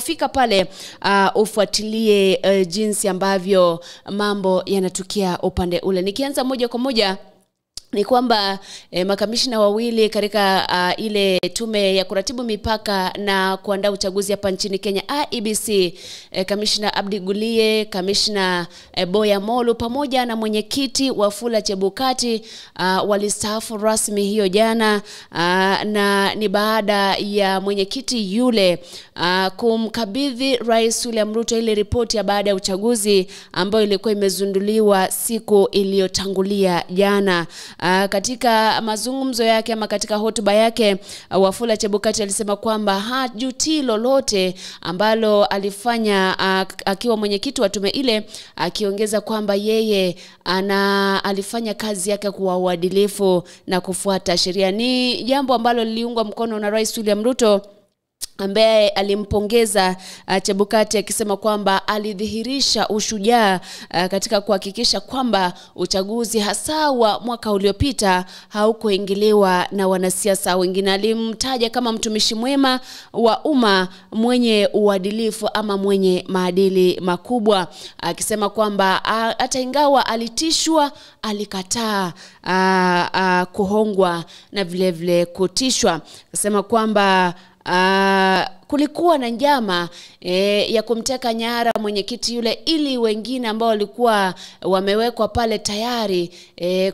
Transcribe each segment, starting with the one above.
Fika pale ufuatilie jinsi ambavyo mambo yanatukia upande ule. Nikianza moja kwa moja ni kwamba makamishna wawili katika ile tume ya kuratibu mipaka na kuandaa uchaguzi hapa nchini Kenya IEBC, kamishna Abdi Gulie, kamishna Boya Molu pamoja na mwenyekiti Wafula Chebukati walistaafu rasmi hiyo jana, na ni baada ya mwenyekiti yule kumkabidhi Rais William Ruto ile ripoti ya baada ya uchaguzi ambayo ilikuwa imezunduliwa siku iliyotangulia jana. Katika mazungumzo yake ama katika hotuba yake, Wafula Chebukati alisema kwamba hajuti lolote ambalo alifanya akiwa mwenyekiti wa tume ile, akiongeza kwamba yeye alifanya kazi yake kwa uadilifu na kufuata sheria. Ni jambo ambalo liliungwa mkono na Rais William Ruto, ambaye alimpongeza Chebukati akisema kwamba alidhihirisha ushujaa katika kuhakikisha kwamba uchaguzi hasa wa mwaka uliopita haukuingiliwa na wanasiasa wengine. Alimtaja kama mtumishi mwema wa umma mwenye uadilifu ama mwenye maadili makubwa, akisema kwamba hata ingawa alitishwa, alikataa kuhongwa na vile vile kutishwa. Akisema kwamba kulikuwa na njama ya kumteka nyara mwenyekiti yule ili wengine ambao walikuwa wamewekwa pale tayari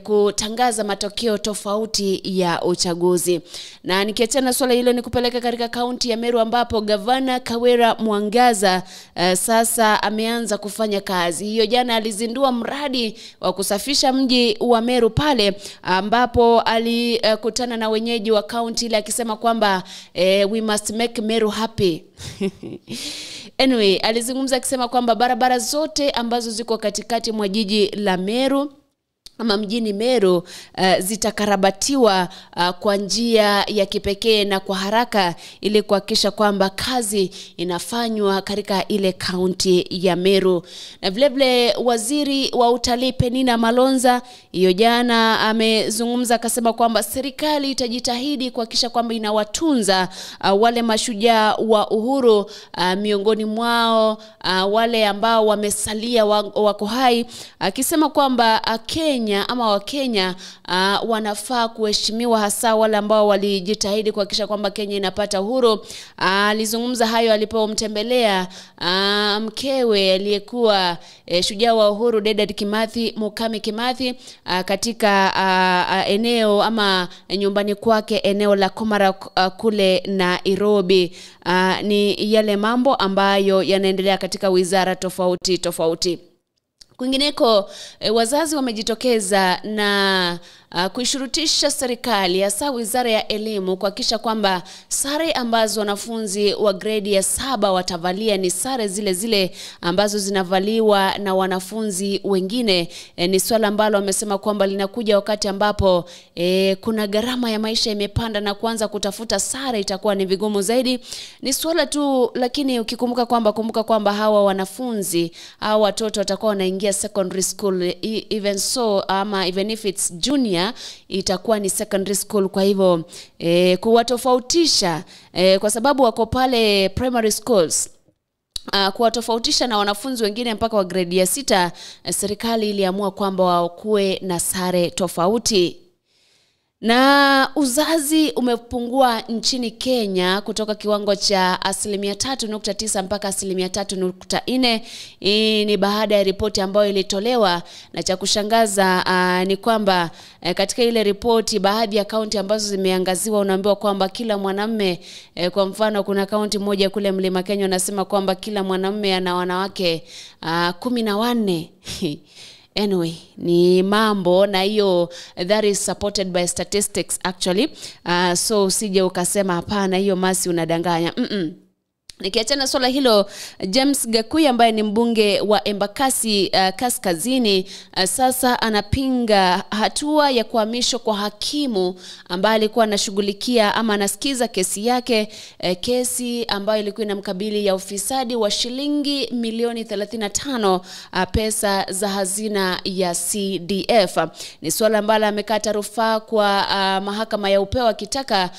kutangaza matokeo tofauti ya uchaguzi. Na nikiachana swala hilo, ni kupeleka katika kaunti ya Meru ambapo Gavana Kawira Mwangaza sasa ameanza kufanya kazi. Hiyo jana alizindua mradi wa kusafisha mji wa Meru pale ambapo alikutana na wenyeji wa kaunti ile akisema kwamba we must make Meru happy. Anyway, alizungumza akisema kwamba barabara zote ambazo ziko katikati mwa jiji la Meru ama mjini Meru zitakarabatiwa kwa njia ya kipekee na kwa haraka ili kuhakikisha kwamba kazi inafanywa katika ile kaunti ya Meru. Na vile vile waziri wa utalii Penina Malonza hiyo jana amezungumza akasema kwamba serikali itajitahidi kuhakikisha kwamba inawatunza wale mashujaa wa uhuru, miongoni mwao wale ambao wamesalia wako hai, akisema kwamba Kenya ama Wakenya wanafaa kuheshimiwa, hasa wale ambao walijitahidi kuhakikisha kwamba Kenya inapata uhuru. Alizungumza hayo alipomtembelea mkewe aliyekuwa shujaa wa uhuru Dedan Kimathi, Mukami Kimathi, katika eneo ama nyumbani kwake eneo la Komara kule Nairobi. Ni yale mambo ambayo yanaendelea katika wizara tofauti tofauti. Kwingineko, wazazi wamejitokeza na kuishurutisha serikali hasa wizara ya elimu kuhakikisha kwamba sare ambazo wanafunzi wa gredi ya 7 watavalia ni sare zile zile ambazo zinavaliwa na wanafunzi wengine. Ni swala ambalo wamesema kwamba linakuja wakati ambapo kuna gharama ya maisha imepanda na kuanza kutafuta sare itakuwa ni vigumu zaidi. Ni swala tu, lakini ukikumbuka kwamba kumbuka kwamba hawa wanafunzi, hawa watoto watakuwa wanaingia secondary school, even so ama even if it's junior itakuwa ni secondary school. Kwa hivyo kuwatofautisha kwa sababu wako pale primary schools, kuwatofautisha na wanafunzi wengine mpaka wa grade ya 6, serikali iliamua kwamba wakuwe na sare tofauti. Na uzazi umepungua nchini Kenya kutoka kiwango cha 3.9% mpaka 3.4%. Hii ni baada ya ripoti ambayo ilitolewa, na cha kushangaza ni kwamba katika ile ripoti baadhi ya kaunti ambazo zimeangaziwa unaambiwa kwamba kila mwanamume, kwa mfano kuna kaunti moja kule Mlima Kenya wanasema kwamba kila mwanamume ana wanawake 14. Anyway, ni mambo na hiyo that is supported by statistics actually. So usije ukasema hapana hiyo masi unadanganya. Nikiachana swala hilo, James Gakuya ambaye ni mbunge wa Embakasi Kaskazini sasa anapinga hatua ya kuhamishwa kwa hakimu ambaye alikuwa anashughulikia ama anasikiza kesi yake, kesi ambayo ilikuwa inamkabili ya ufisadi wa shilingi milioni 35 pesa za hazina ya CDF. Ni swala ambalo amekata rufaa kwa mahakama ya upeo akitaka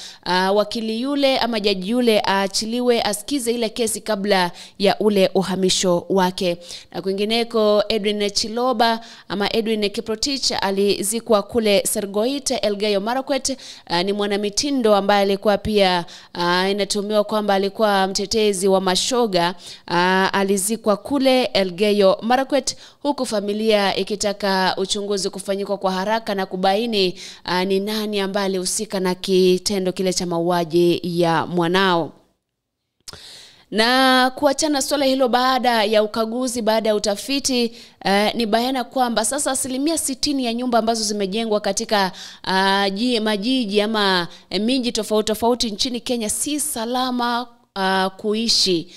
wakili yule ama jaji yule aachiliwe asikize wasikize ile kesi kabla ya ule uhamisho wake. Na kwingineko, Edwin Chiloba ama Edwin Kiprotich alizikwa kule Sergoit, Elgeyo Marakwet. Ni mwanamitindo ambaye alikuwa pia inatumiwa kwamba alikuwa mtetezi wa mashoga. Alizikwa kule Elgeyo Marakwet, huku familia ikitaka uchunguzi kufanyika kwa haraka na kubaini ni nani ambaye alihusika na kitendo kile cha mauaji ya mwanao. Na kuachana swala hilo, baada ya ukaguzi, baada ya utafiti, ni bayana kwamba sasa 60% ya nyumba ambazo zimejengwa katika majiji ama miji tofauti tofauti nchini Kenya si salama kuishi.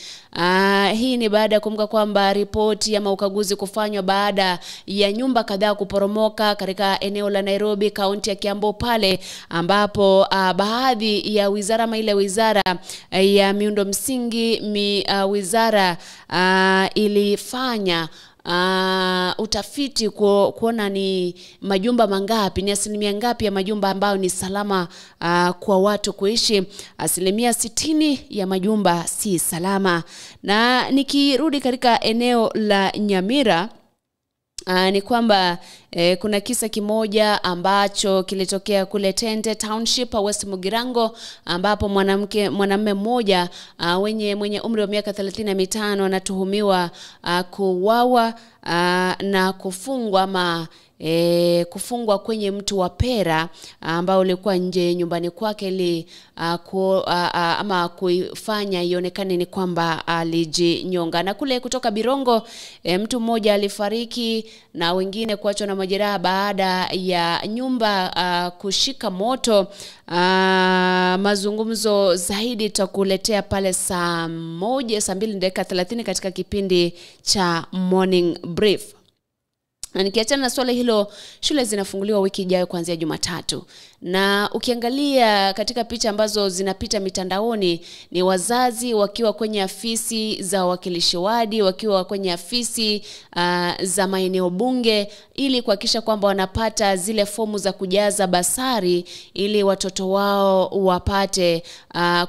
Hii ni baada ya kumbuka kwamba ripoti ama ukaguzi kufanywa baada ya nyumba kadhaa kuporomoka katika eneo la Nairobi, kaunti ya Kiambu pale ambapo baadhi ya wizara ama ile wizara ya miundo msingi wizara ilifanya utafiti kuona ni majumba mangapi, ni asilimia ngapi ya majumba ambayo ni salama kwa watu kuishi. 60% ya majumba si salama. Na nikirudi katika eneo la Nyamira, ni kwamba kuna kisa kimoja ambacho kilitokea kule Tende Township, West Mugirango, ambapo mwanamume mmoja mwenye umri wa miaka 35 anatuhumiwa kuuawa na kufungwa ama kufungwa kwenye mti wa pera ambao ulikuwa nje nyumbani kwake ili ama kuifanya ionekane ni kwamba alijinyonga. Na kule kutoka Birongo, mtu mmoja alifariki na wengine kuachwa na majeraha baada ya nyumba kushika moto. Mazungumzo zaidi tutakuletea pale saa 2:30 katika kipindi cha Morning Brief. Na nikiachana na swala hilo, shule zinafunguliwa wiki ijayo kuanzia Jumatatu. Na ukiangalia katika picha ambazo zinapita mitandaoni ni wazazi wakiwa kwenye afisi za wawakilishi wadi, wakiwa kwenye afisi za maeneo bunge ili kuhakikisha kwamba wanapata zile fomu za kujaza basari ili watoto wao wapate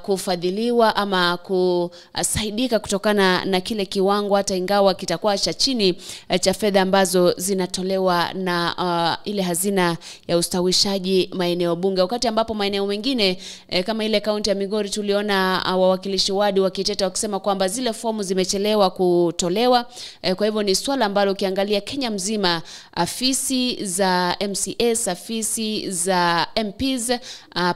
kufadhiliwa ama kusaidika kutokana na kile kiwango, hata ingawa kitakuwa cha chini, cha fedha ambazo zinatolewa na ile hazina ya ustawishaji maeneo bunge. Wakati ambapo maeneo mengine kama ile kaunti ya Migori tuliona wawakilishi wadi wakiteta wakisema kwamba zile fomu zimechelewa kutolewa. Kwa hivyo ni swala ambalo ukiangalia Kenya mzima, afisi za MCS, afisi za MPs,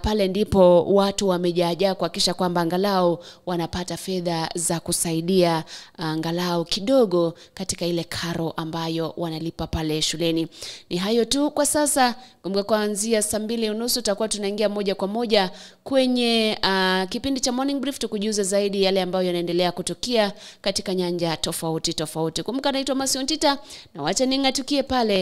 pale ndipo watu wamejaajaa kuhakikisha kwamba angalau wanapata fedha za kusaidia angalau kidogo katika ile karo ambayo wanalipa pale shuleni. Ni hayo tu kwa sasa. Kumbuka kuanzia 2:30 tutakuwa tunaingia moja kwa moja kwenye kipindi cha Morning Brief tukujuza zaidi yale ambayo yanaendelea kutukia katika nyanja tofauti tofauti. Kumbuka naitwa Masiontita na wacha ningatukie pale.